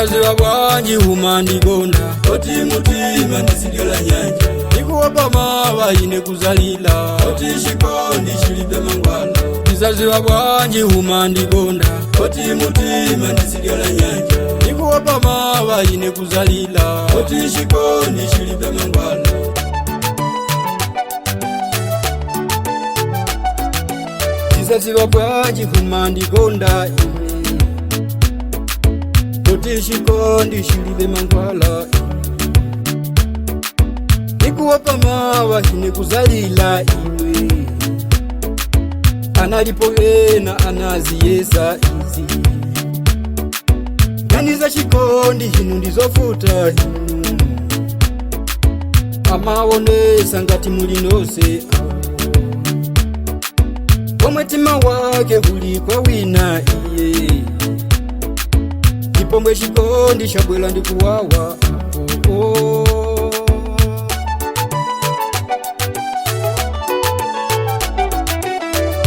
Ndizaziwa bwanji umandikonda Oti mutima ndisidyola nyanja Ndikuopa mawa ine kuzalila Oti chikondi chilibe mangwala Ndizaziwa bwanji umandikonda Oti mutima ndisidyola nyanja Ndikuopa mawa ine kuzalila Oti chikondi chilibe mangwala Ndizaziwa bwanji umandikonda ine Oti chikondi chilibe mangwala Ndikuopa mawa ine kuzalila iwe Analipo ena anaziyesa izi Nkhani za chikondi hinu ndizofuta hinu Amaonesa ngati muli nonse Pomwe mtima wake uli kwa wina iye Ndipo chikondi chabwela ndikuwawa oh, oh.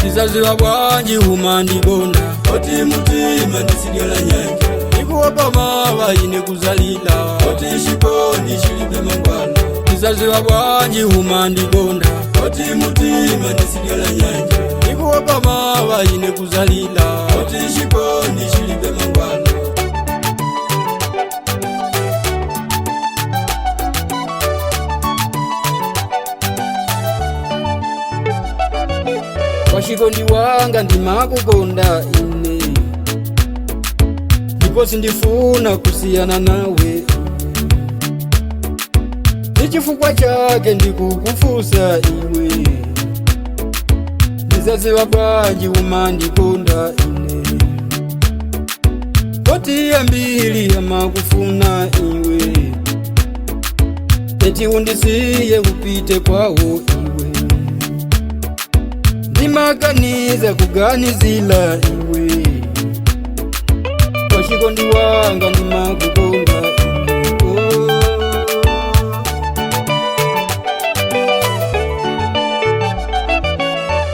Ndizaziwa bwanji umandikonda Oti mutima ndisidyola nyanja Ndikuopa mawa ine kuzalila Oti chikondi chilibe mangwala Ndizaziwa bwanji umandikonda Oti mutima ndisidyola nyanja Ndikuopa mawa ine kuzalila Oti chikondi chilibe mangwala Wachikondi wanga ndimakukonda ine Ndipo sindifuna kusiyana nawe Ndi chifukwa chake ndikukufusa iwe Ndizaziwa bwanji umandikonda ine Poti ambiri amakufuna iwe Eti undisiye upite kwawo iwe Ndimaganiza kuganizila iwe Wachikondi wanga ndimakukonda iwe oh.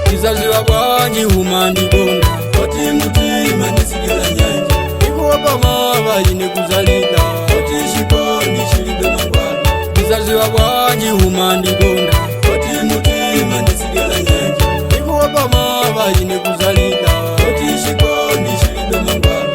Ndizaziwa bwanji umandikonda Oti mutima ndisidyola nyanja Ndikuopa mawa ine kuzalila Oti chikondi chilibe mangwala Ndizaziwa bwanji umandikonda Oti mutima ndisidyola nyanja Ndikuopa mawa ine kuzalila Oti chikondi chilibe mangwala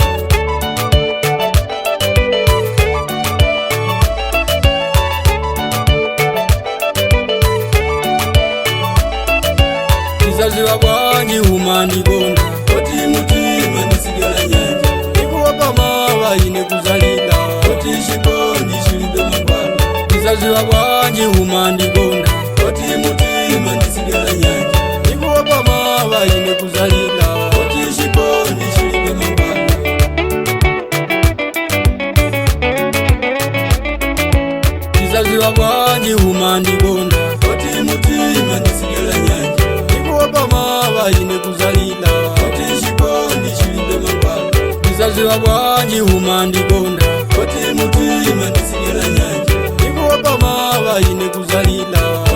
Ndizaziwa bwanji umandikonda Oti mutima ndisidyola nyanja Ndikuopa mawa ine kuzalila Oti chikondi chilibe mangwala Ndizaziwa bwanji umandikonda Oti mutima ndisidyola nyanja Ndikuopa mawa ine kuzalila Oti chikondi chilibe mangwala Ndizaziwa bwanji umandikonda Oti mutima ndisidyola nyanja Ndikuopa mawa ine kuzalila Oti chikondi chilibe mangwala Ndizaziwa bwanji umandikonda Oti mutima ndisidyola nyanja Ndikuopa mawa ine kuzalila.